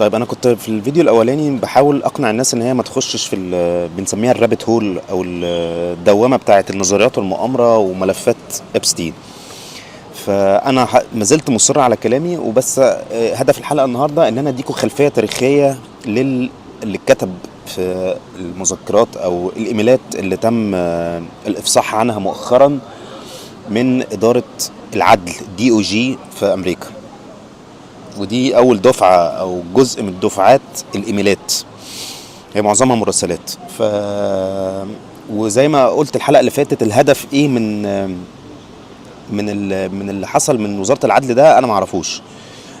طيب انا كنت في الفيديو الاولاني بحاول اقنع الناس ان هي ما تخشش في بنسميها ال rabbit hole او الدوامة بتاعه النظريات والمؤامره وملفات ابستين. فانا ما زلت مصر على كلامي، وبس هدف الحلقة النهارده ان انا اديكم خلفية تاريخية اللي اتكتب في المذكرات او الايميلات اللي تم الافصاح عنها مؤخرا من ادارة العدل DOJ في امريكا. ودي اول دفعه او جزء من دفعات الايميلات، هي معظمها مراسلات. وزي ما قلت الحلقة اللي فاتت، الهدف ايه من اللي حصل من وزارة العدل ده انا ما اعرفوش.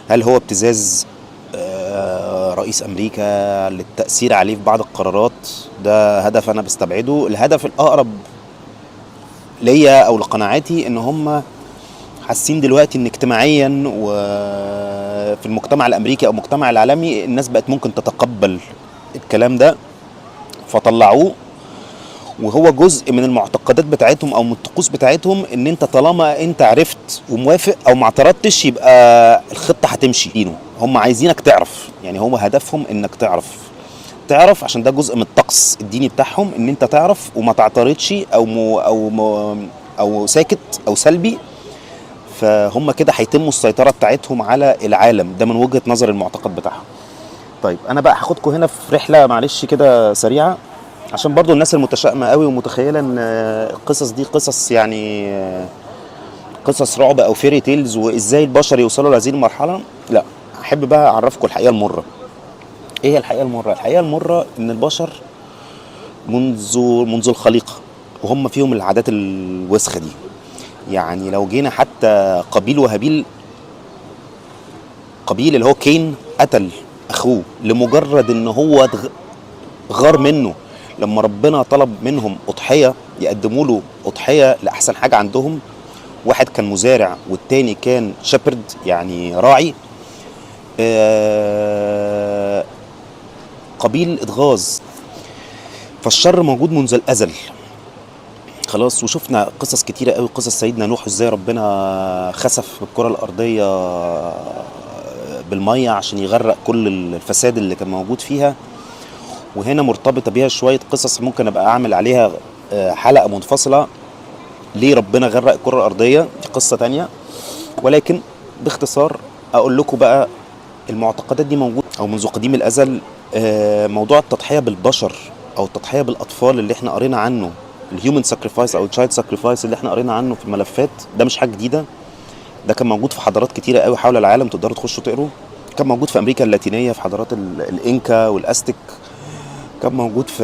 هل هو ابتزاز رئيس امريكا للتاثير عليه في بعض القرارات؟ ده هدف انا بستبعده. الهدف الاقرب ليا او لقناعاتي ان هم حاسين دلوقتي ان اجتماعيا وفي المجتمع الامريكي او المجتمع العالمي الناس بقت ممكن تتقبل الكلام ده، فطلعوه. وهو جزء من المعتقدات بتاعتهم او من الطقوس بتاعتهم، ان انت طالما انت عرفت وموافق او ما اعترضتش يبقى الخطة هتمشي. دينه هم عايزينك تعرف، يعني هو هدفهم انك تعرف عشان ده جزء من الطقس الديني بتاعهم، ان انت تعرف وما تعترضش او ساكت او سلبي، فهم كده هيتموا السيطرة بتاعتهم على العالم ده من وجهه نظر المعتقد بتاعهم. طيب انا بقى هاخدكم هنا في رحله معلش كده سريعه، عشان برضو الناس المتشائمه قوي ومتخيله ان القصص دي قصص يعني قصص رعب او fairy tales وازاي البشر يوصلوا لهذه المرحله. لا، احب بقى اعرفكم الحقيقة المره. ايه هي الحقيقة المره؟ الحقيقة المرة ان البشر منذ الخليقة وهم فيهم العادات الوسخة دي. يعني لو جينا حتى قابيل وهابيل، قابيل اللي هو كين قتل اخوه لمجرد ان هو غار منه لما ربنا طلب منهم اضحية، يقدموا له اضحية لاحسن حاجة عندهم. واحد كان مزارع والتاني كان shepherd يعني راعي. قابيل اتغاظ. فالشر موجود منذ الازل خلاص. وشفنا قصص كتيرة قوي، قصص سيدنا نوح ازاي ربنا خسف بالكرة الأرضية بالمية عشان يغرق كل الفساد اللي كان موجود فيها. وهنا مرتبطة بيها شوية قصص ممكن أبقى أعمل عليها حلقة منفصلة، ليه ربنا غرق الكرة الأرضية، دي قصة تانية. ولكن باختصار أقول لكم بقى المعتقدات دي موجودة أو منذ قديم الأزل. موضوع التضحية بالبشر أو التضحية بالأطفال اللي احنا قرينا عنه، ال human sacrifice او ال child sacrifice اللي احنا قرينا عنه في الملفات، ده مش حاجة جديده. ده كان موجود في حضارات كتيرة قوي حول العالم، تقدروا تخشوا تقروا. كان موجود في امريكا اللاتينيه في حضارات الانكا والاستك، كان موجود في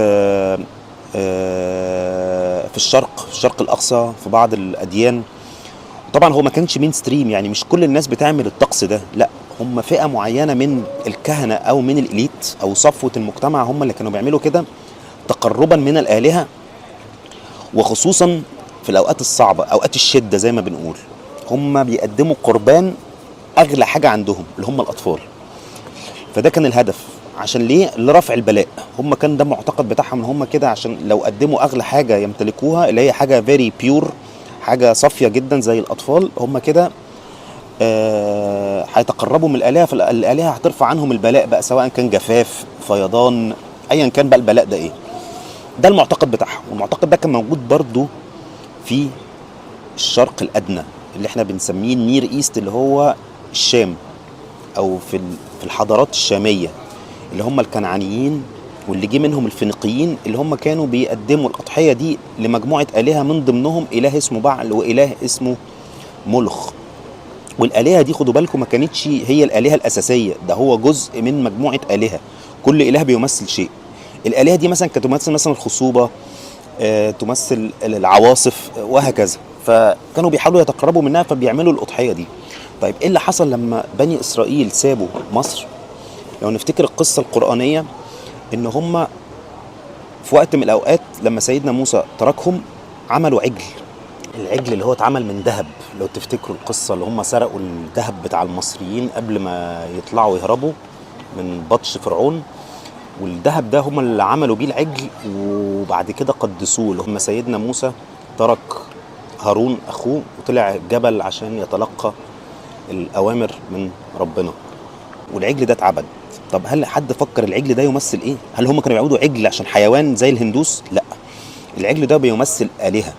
الشرق، في الشرق الاقصى، في بعض الاديان. طبعا هو ما كانش mainstream، يعني مش كل الناس بتعمل الطقس ده، لا، هم فئة معينة من الكهنة او من ال elite او صفوه المجتمع هم اللي كانوا بيعملوا كده تقربا من الالهه، وخصوصا في الاوقات الصعبه، اوقات الشدة زي ما بنقول، هم بيقدموا قربان اغلى حاجة عندهم اللي هم الاطفال. فده كان الهدف، عشان ليه؟ لرفع البلاء. هم كان ده معتقد بتاعهم ان هم كده عشان لو قدموا اغلى حاجة يمتلكوها اللي هي حاجة very pure، حاجة صافية جدا زي الاطفال، هم كده هيتقربوا من الالهه، فالالهه هترفع عنهم البلاء بقى، سواء كان جفاف، فيضان، ايا كان بقى البلاء ده ايه. ده المعتقد بتاعهم. والمعتقد ده كان موجود برضو في الشرق الادنى اللي احنا بنسميه ال Near East، اللي هو الشام، او في الحضارات الشامية اللي هم الكنعانيين واللي جه منهم الفينيقيين، اللي هم كانوا بيقدموا الاضحية دي لمجموعة الهه، من ضمنهم اله اسمه بعل واله اسمه مولخ. والالهة دي خدوا بالكم ما كانتش هي الالهة الاساسيه، ده هو جزء من مجموعة الهه، كل اله بيمثل شيء. الالهة دي مثلا كانت تمثل مثلا الخصوبة، تمثل العواصف، وهكذا. فكانوا بيحاولوا يتقربوا منها فبيعملوا الاضحية دي. طيب ايه اللي حصل لما بني اسرائيل سابوا مصر؟ لو نفتكر القصة القرانية، ان هم في وقت من الاوقات لما سيدنا موسى تركهم عملوا عجل، العجل اللي هو اتعمل من ذهب. لو تفتكروا القصه، اللي هم سرقوا الذهب بتاع المصريين قبل ما يطلعوا يهربوا من بطش فرعون، والذهب ده هم اللي عملوا بيه العجل وبعد كده قدسوه. اللي هم سيدنا موسى ترك هارون اخوه وطلع الجبل عشان يتلقى الاوامر من ربنا، والعجل ده اتعبد. طب هل حد فكر العجل ده يمثل ايه؟ هل هم كانوا بيعبدوا عجل عشان حيوان زي الهندوس؟ لا، العجل ده بيمثل آلهة،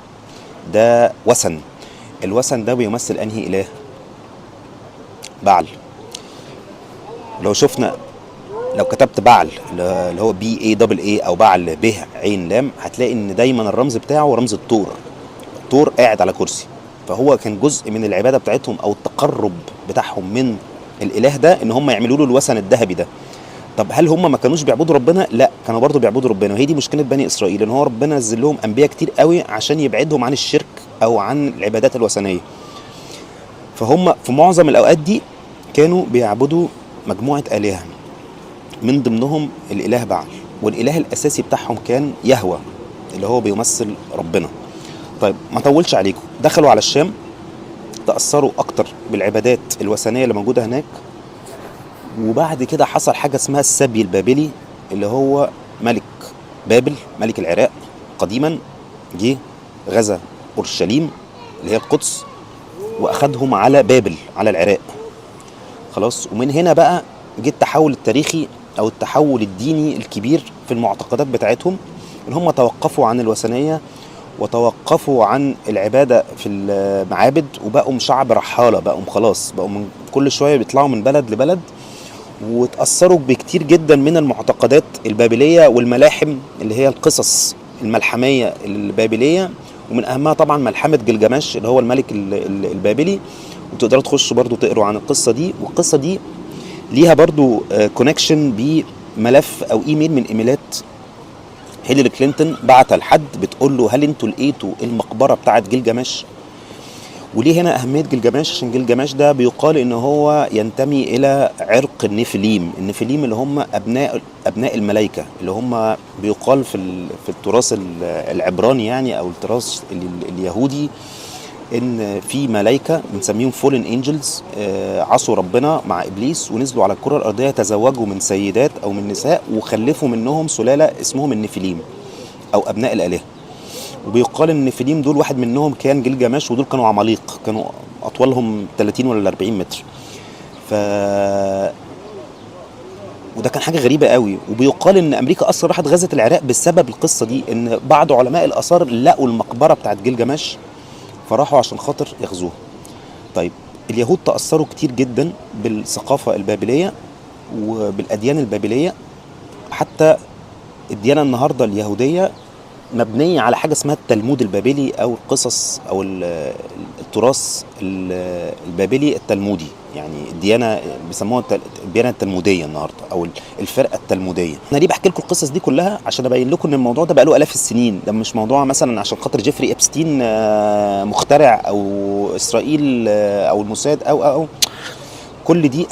ده وثن. الوثن ده بيمثل انهي اله؟ بعل. لو شفنا، لو كتبت بعل اللي هو B A double A او بعل ب عين لام، هتلاقي ان دايما الرمز بتاعه رمز الثور، ثور قاعد على كرسي. فهو كان جزء من العبادة بتاعتهم او التقرب بتاعهم من الاله ده، ان هم يعملوا له الوثن الذهبي ده. طب هل هم ما كانوش بيعبدوا ربنا؟ لا، كانوا برضو بيعبدوا ربنا. وهي دي مشكلة بني اسرائيل، ان هو ربنا نزل لهم انبياء كتير قوي عشان يبعدهم عن الشرك او عن العبادات الوثنيه. فهم في معظم الاوقات دي كانوا بيعبدوا مجموعة الهه، من ضمنهم الاله بعل، والاله الاساسي بتاعهم كان يهوه اللي هو بيمثل ربنا. طيب ما اطولش عليكم، دخلوا على الشام، تاثروا اكتر بالعبادات الوثنية اللي موجودة هناك. وبعد كده حصل حاجة اسمها السبي البابلي، اللي هو ملك بابل، ملك العراق قديما، جه غزا اورشليم اللي هي القدس واخدهم على بابل على العراق. خلاص، ومن هنا بقى جه التحول التاريخي او التحول الديني الكبير في المعتقدات بتاعتهم، ان هم توقفوا عن الوثنية وتوقفوا عن العبادة في المعابد، وبقوا شعب رحاله، بقوا خلاص بقوا من كل شوية بيطلعوا من بلد لبلد، وتاثروا بكتير جدا من المعتقدات البابليه والملاحم اللي هي القصص الملحميه البابليه، ومن اهمها طبعا ملحمة جلجمش اللي هو الملك البابلي. وتقدروا تخشوا برضو تقروا عن القصة دي، والقصه دي ليها برضو connection بملف او ايميل من ايميلات هيلاري كلينتون بعتها لحد بتقول له هل انتوا لقيتوا المقبرة بتاعت جلجمش؟ وليه هنا اهمية جلجمش؟ عشان جلجمش ده بيقال ان هو ينتمي الى عرق النفليم، النفليم اللي هم ابناء الملائكة، اللي هم بيقال في التراث العبراني يعني او التراث اليهودي ان في ملائكة بنسميهم fallen angels، عصوا ربنا مع ابليس ونزلوا على الكره الارضية، تزوجوا من سيدات او من نساء وخلفوا منهم سلالة اسمهم النفليم او ابناء الالهة. وبيقال ان النفليم دول واحد منهم كان جلجمش، ودول كانوا عماليق، كانوا اطولهم 30 ولا 40 متر. وده كان حاجة غريبة قوي. وبيقال ان امريكا اصلا راحت غزت العراق بسبب القصة دي، ان بعض علماء الاثار لقوا المقبرة بتاعت جلجمش فراحوا عشان خاطر يغزوها. طيب اليهود تاثروا كتير جدا بالثقافة البابليه وبالاديان البابليه، حتى الديانة النهارده اليهودية مبنية على حاجة اسمها التلمود البابلي او القصص او التراث البابلي التلمودي، يعني الديانة بيسموها الديانة التلموديه النهارده او الفرقة التلموديه. انا ليه بحكي لكم القصص دي كلها؟ عشان ابين لكم ان الموضوع ده بقى له الاف السنين، ده مش موضوع مثلا عشان خاطر جيفري ابستين مخترع او اسرائيل او الموساد او او او كل دي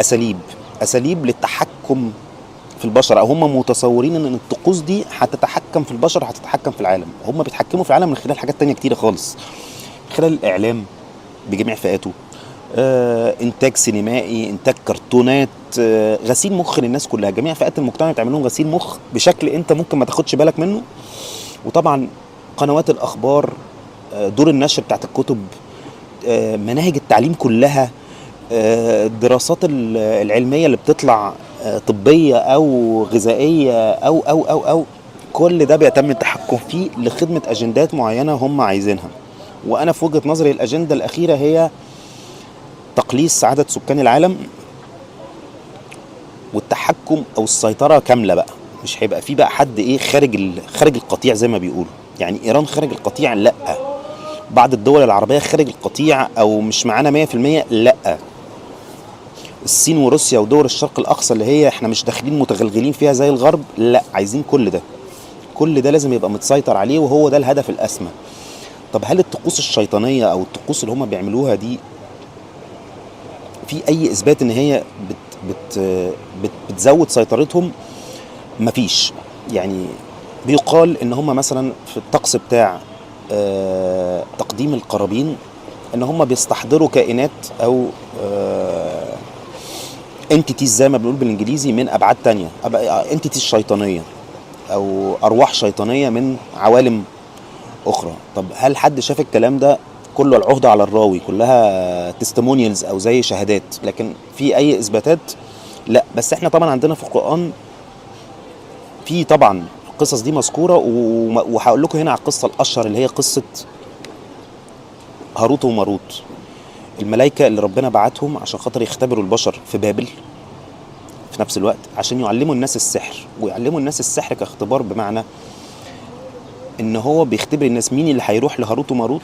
اساليب للتحكم في البشر، او هم متصورين ان الطقوس دي هتتحكم في البشر، هتتحكم في العالم. هم بيتحكموا في العالم من خلال حاجات تانية كتيرة خالص، من خلال الاعلام بجميع فئاته، انتاج سينمائي، انتاج كرتونات، غسيل مخ للناس كلها، جميع فئات المجتمع بتعمل لهم غسيل مخ بشكل انت ممكن ما تاخدش بالك منه. وطبعا قنوات الاخبار، دور النشر بتاعت الكتب، مناهج التعليم كلها، الدراسات العلمية اللي بتطلع، طبية او غذائية او او او او كل ده بيتم التحكم فيه لخدمة اجندات معينة هم عايزينها. وانا في وجهه نظري الاجندة الاخيرة هي تقليص عدد سكان العالم والتحكم او السيطرة كاملة بقى، مش هيبقى فيه بقى حد ايه خارج القطيع زي ما بيقولوا. يعني ايران خارج القطيع؟ لا. بعض الدول العربية خارج القطيع او مش معانا 100%؟ لا. الصين وروسيا ودول الشرق الاقصى اللي هي احنا مش داخلين متغلغلين فيها زي الغرب، لا، عايزين كل ده، كل ده لازم يبقى متسيطر عليه، وهو ده الهدف الاسمى. طب هل الطقوس الشيطانية او الطقوس اللي هم بيعملوها دي في اي اثبات ان هي بت بت بت بتزود سيطرتهم؟ مفيش. يعني بيقال ان هم مثلا في الطقس بتاع تقديم القرابين ان هم بيستحضروا كائنات او entities زي ما بنقول بالانجليزي من ابعاد تانية، entities شيطانية او ارواح شيطانية من عوالم اخرى. طب هل حد شاف الكلام ده؟ كله العهده على الراوي، كلها testimonials او زي شهادات، لكن في اي اثباتات؟ لا، بس احنا طبعا عندنا في القران في طبعا القصص دي مذكورة، وهقول لكم هنا على القصة الاشهر اللي هي قصة هاروت وماروت، الملائكة اللي ربنا بعتهم عشان خاطر يختبروا البشر في بابل في نفس الوقت، عشان يعلموا الناس السحر، ويعلموا الناس السحر كاختبار، بمعنى ان هو بيختبر الناس مين اللي هيروح لهاروت وماروت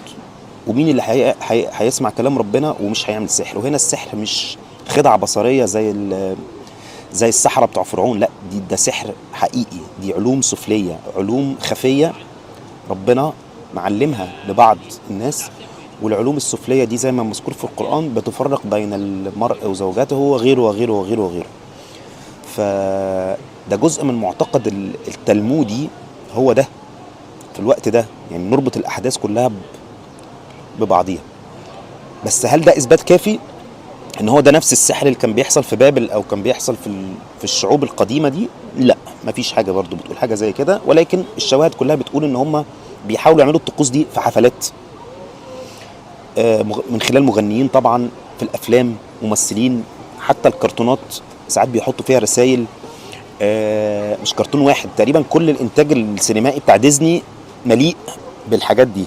ومين اللي هيسمع كلام ربنا ومش هيعمل سحر. وهنا السحر مش خدعه بصريه زي السحرة بتوع فرعون، لا، ده سحر حقيقي، دي علوم سفليه، علوم خفيه ربنا معلمها لبعض الناس. والعلوم السفليه دي زي ما مذكور في القران بتفرق بين المرء وزوجته وغيره وغيره وغيره وغيره. فده جزء من معتقد التلمودي هو ده في الوقت ده، يعني نربط الاحداث كلها ببعضيها. بس هل ده اثبات كافي ان هو ده نفس السحر اللي كان بيحصل في بابل او كان بيحصل في الشعوب القديمة دي؟ لا، مفيش حاجة برضو بتقول حاجة زي كده، ولكن الشواهد كلها بتقول ان هم بيحاولوا يعملوا الطقوس دي في حفلات، من خلال مغنيين طبعا في الافلام، ممثلين، حتى الكرتونات ساعات بيحطوا فيها رسائل، مش كرتون واحد تقريبا، كل الانتاج السينمائي بتاع ديزني مليء بالحاجات دي.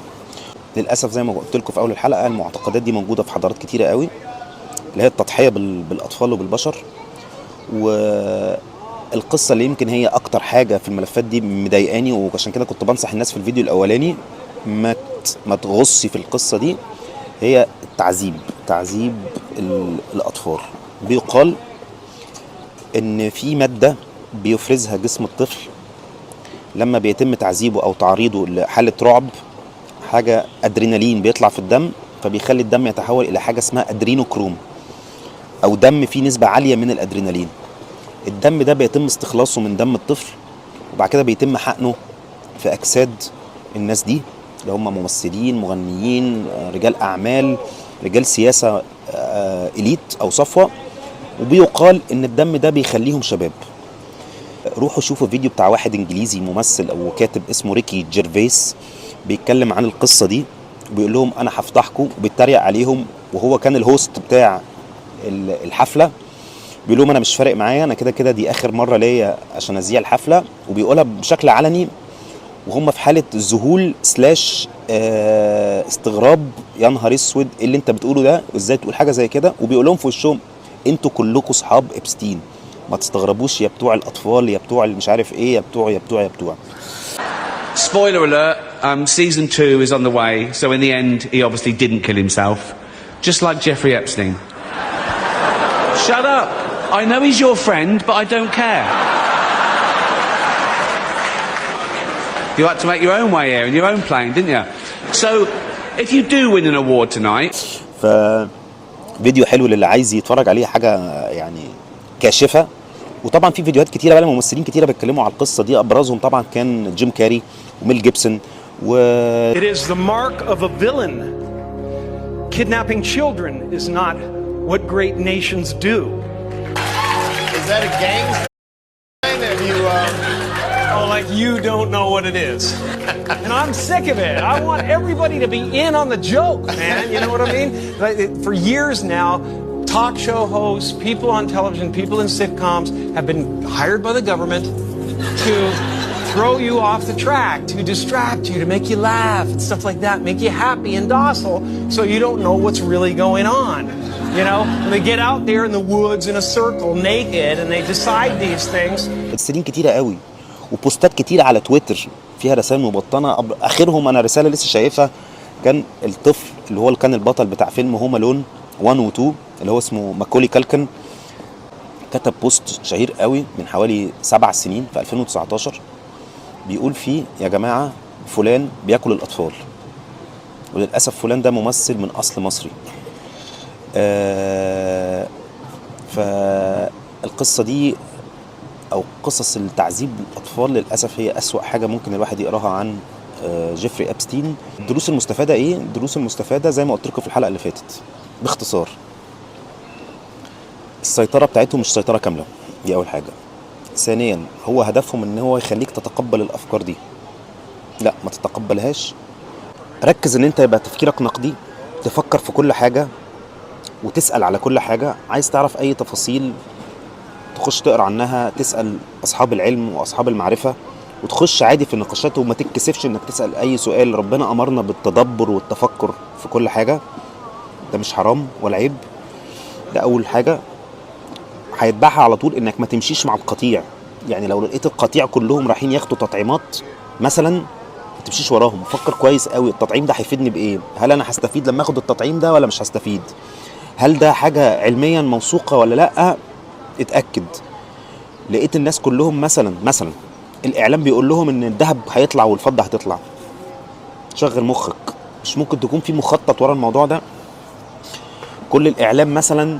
للاسف زي ما قلت لكم في اول الحلقة، المعتقدات دي موجودة في حضارات كتيرة قوي، اللي هي التضحية بالاطفال وبالبشر. والقصه اللي يمكن هي اكتر حاجة في الملفات دي مضايقاني، وعشان كده كنت بنصح الناس في الفيديو الاولاني ما تغصي في القصة دي، هي التعذيب، تعذيب الاطفال. بيقال ان في مادة بيفرزها جسم الطفل لما بيتم تعذيبه او تعريضه لحاله رعب، حاجة ادرينالين بيطلع في الدم، فبيخلي الدم يتحول الى حاجة اسمها ادرينوكروم، او دم فيه نسبه عالية من الادرينالين. الدم ده بيتم استخلاصه من دم الطفل، وبعد كده بيتم حقنه في اجساد الناس دي اللي هم ممثلين، مغنيين، رجال اعمال، رجال سياسة، elite او صفوه. وبيقال ان الدم ده بيخليهم شباب. روحوا شوفوا فيديو بتاع واحد انجليزي ممثل او كاتب اسمه ريكي جيرفيس، بيتكلم عن القصة دي وبيقول لهم انا هفضحكم، وبيتريق عليهم، وهو كان ال host بتاع الحفلة. بيقول لهم انا مش فارق معايا، انا كده كده دي اخر مرة ليا عشان اذيع الحفلة، وبيقولها بشكل علني وهم في حاله ذهول slash استغراب، يا نهار اسود ايه اللي انت بتقوله ده، وازاي تقول حاجة زي كده. وبيقول لهم في وشهم انتوا كلكم اصحاب ابستين، ما تستغربوش يا بتوع الاطفال، يا بتوع اللي مش عارف ايه، يا بتوع يا بتوع يا بتوع. Spoiler alert, season 2 is on the way, so in the end, he obviously didn't kill himself. Just like Jeffrey Epstein. Shut up! I know he's your friend, but I don't care. You had to make your own way here in your own plane, didn't you? So, if you do win an award tonight... ف فيديو حلو للي عايز يتفرج عليه، حاجة يعني كاشفة. وطبعا في فيديوهات كتيرة بقى لممثلين كتيرة بيتكلموا على القصة دي، أبرزهم طبعا كان جيم كاري وميل جيبسون و It is the mark of a villain. Kidnapping children is not what great nations do. Is that a gang sign? Have you, Oh, like you don't know what it is. And I'm sick of it. I want everybody to be in on the joke, man. You know what I mean? Like, for years now, talk show hosts, people on television, people in sitcoms have been hired by the government to throw you off the track, to distract you, to make you laugh and stuff like that, make you happy and docile so you don't know what's really going on. You know, and they get out there in the woods in a circle naked and they decide these things. ممثلين كتيرة قوي وبوستات كتيرة على تويتر فيها رسائل مبطنة. آخرهم أنا رسالة لسه شايفها، كان الطفل اللي هو اللي كان البطل بتاع فيلم Home Alone 1 و 2 اللي هو اسمه ماكولي كالكن، كتب post شهير قوي من حوالي 7 سنين في 2019 بيقول فيه يا جماعة فلان بياكل الأطفال. وللأسف فلان ده ممثل من أصل مصري. فالقصة دي أو قصص التعذيب الأطفال للأسف هي أسوأ حاجة ممكن الواحد يقراها عن جيفري أبستين. الدروس المستفادة إيه؟ الدروس المستفادة زي ما قلت لكم في الحلقة اللي فاتت باختصار، السيطرة بتاعتهم مش سيطرة كاملة، دي أول حاجة. ثانيا هو هدفهم إن هو يخليك تتقبل الأفكار دي، لا ما تتقبلهاش. ركز إن أنت يبقى تفكيرك نقدي، تفكر في كل حاجة وتسأل على كل حاجة. عايز تعرف أي تفاصيل تخش تقرا عنها، تسال اصحاب العلم واصحاب المعرفة، وتخش عادي في النقاشات وما تتكسفش انك تسال اي سؤال. ربنا امرنا بالتدبر والتفكر في كل حاجة، ده مش حرام ولا عيب. ده اول حاجة هيتبعها على طول، انك ما تمشيش مع القطيع. يعني لو لقيت القطيع كلهم رايحين ياخدوا تطعيمات مثلا، ما تمشيش وراهم. فكر كويس قوي، التطعيم ده هيفيدني بايه؟ هل انا هستفيد لما اخد التطعيم ده ولا مش هستفيد؟ هل ده حاجة علميا موثوقة ولا لا؟ اتاكد. لقيت الناس كلهم مثلا الاعلام بيقول لهم ان الذهب هيطلع والفضة هتطلع، شغل مخك، مش ممكن تكون في مخطط ورا الموضوع ده؟ كل الاعلام مثلا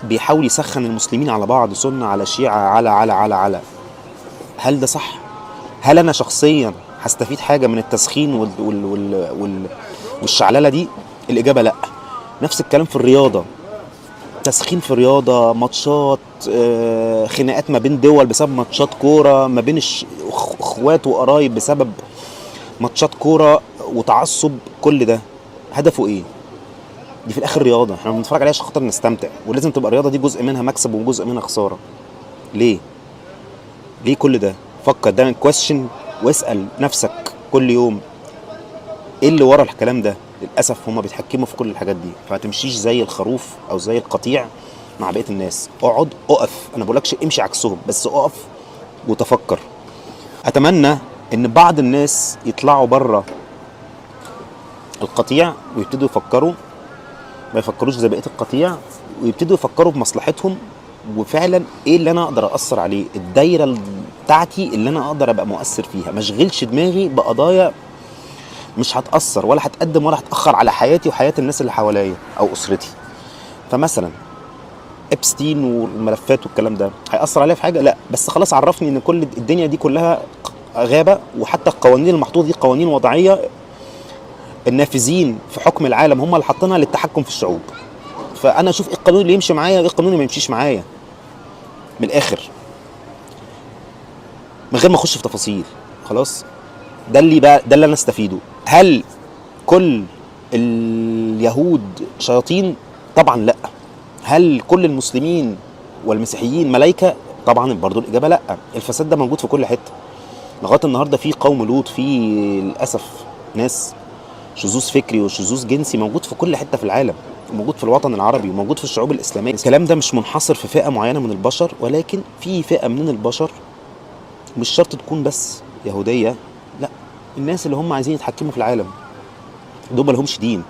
بيحاول يسخن المسلمين على بعض، سنة على شيعه على على على على، هل ده صح؟ هل انا شخصيا هستفيد حاجة من التسخين وال وال وال وال والشعلله دي؟ الاجابة لا. نفس الكلام في الرياضة، تسخين في الرياضة، ماتشات، خناقات ما بين دول بسبب ماتشات كورة، ما بين اخوات وقرايب بسبب ماتشات كورة وتعصب، كل ده هدفه ايه؟ دي في الاخر رياضة، احنا بنتفرج عليها عشان خاطر نستمتع، ولازم تبقى الرياضة دي جزء منها مكسب وجزء منها خسارة. ليه؟ ليه كل ده؟ فكر دايما، question، واسال نفسك كل يوم ايه اللي ورا الكلام ده. للاسف هما بيتحكموا في كل الحاجات دي، فما تمشيش زي الخروف او زي القطيع مع بقية الناس. اقعد، اقف، انا بقولكش امشي عكسهم، بس اقف وتفكر. اتمنى ان بعض الناس يطلعوا بره القطيع ويبتدوا يفكروا، ما يفكروش زي بقية القطيع، ويبتدوا يفكروا بمصلحتهم، وفعلا ايه اللي انا اقدر اثر عليه، الدايرة بتاعتي اللي انا اقدر ابقى مؤثر فيها. ما اشغلش دماغي بقضايا مش هتاثر ولا هتقدم ولا هتاخر على حياتي وحياه الناس اللي حواليا او اسرتي. فمثلا ابستين والملفات والكلام ده هيأثر عليا في حاجة؟ لا، بس خلاص عرفني ان كل الدنيا دي كلها غابه، وحتى القوانين المحطوطه دي قوانين وضعية، النافذين في حكم العالم هم اللي حاطينها للتحكم في الشعوب. فانا اشوف ايه القانون اللي يمشي معايا وايه القانون اللي ما يمشيش معايا، من الاخر، من غير ما اخش في تفاصيل. خلاص، ده اللي بقى، ده اللي انا استفيده. هل كل اليهود شياطين؟ طبعا لا. هل كل المسلمين والمسيحيين ملائكة؟ طبعا برضو الاجابة لا. الفساد ده موجود في كل حتة لغاية النهارده، في قوم لوط، في للاسف ناس شذوذ فكري وشذوذ جنسي موجود في كل حتة في العالم، وموجود في الوطن العربي، وموجود في الشعوب الاسلامية. الكلام ده مش منحصر في فئة معينة من البشر، ولكن في فئة من البشر مش شرط تكون بس يهودية، لا، الناس اللي هم عايزين يتحكموا في العالم دول ما لهمش دين،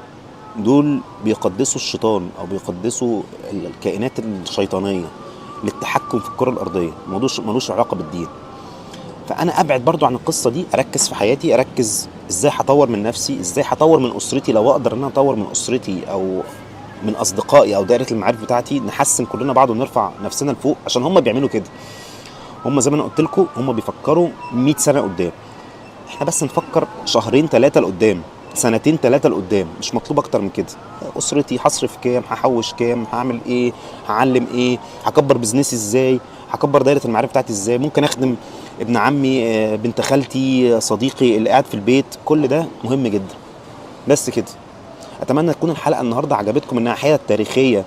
دول بيقدسوا الشيطان او بيقدسوا الكائنات الشيطانية للتحكم في الكره الارضية. الموضوع ملوش علاقة بالدين. فانا ابعد برضو عن القصة دي، اركز في حياتي، اركز ازاي هطور من نفسي، ازاي هطور من اسرتي، لو اقدر ان انا اطور من اسرتي او من اصدقائي او دائرة المعارف بتاعتي، نحسن كلنا بعض ونرفع نفسنا لفوق. عشان هم بيعملوا كده، هم زي ما انا قلت لكم هم بيفكروا 100 سنة قدام، احنا بس نفكر شهرين 3 لقدام، سنتين 3 لقدام، مش مطلوب اكتر من كده. اسرتي هصرف كام، هحوش كام، هعمل ايه، هعلم ايه، هكبر business ي ازاي، هكبر دايرة المعارف بتاعتي ازاي، ممكن اخدم ابن عمي، بنت خالتي، صديقي اللي قاعد في البيت. كل ده مهم جدا. بس كده، اتمنى تكون الحلقة النهارده عجبتكم، انها حياة تاريخية،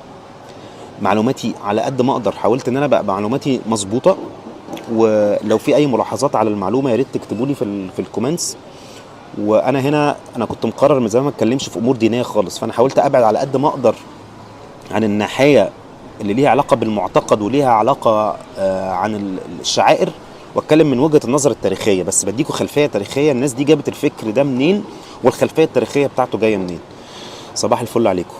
معلوماتي على قد ما اقدر حاولت ان انا بقى معلوماتي مظبوطة، ولو في اي ملاحظات على المعلومة يا ريت تكتبوا لي في ال comments. وانا هنا انا كنت مقرر من زمان ما اتكلمش في امور دينية خالص، فانا حاولت ابعد على قد ما اقدر عن الناحية اللي ليها علاقة بالمعتقد وليها علاقة عن الشعائر، واتكلم من وجهه النظر التاريخية، بس بديكوا خلفية تاريخية الناس دي جابت الفكر ده منين والخلفيه التاريخية بتاعته جاية منين. صباح الفل عليكم.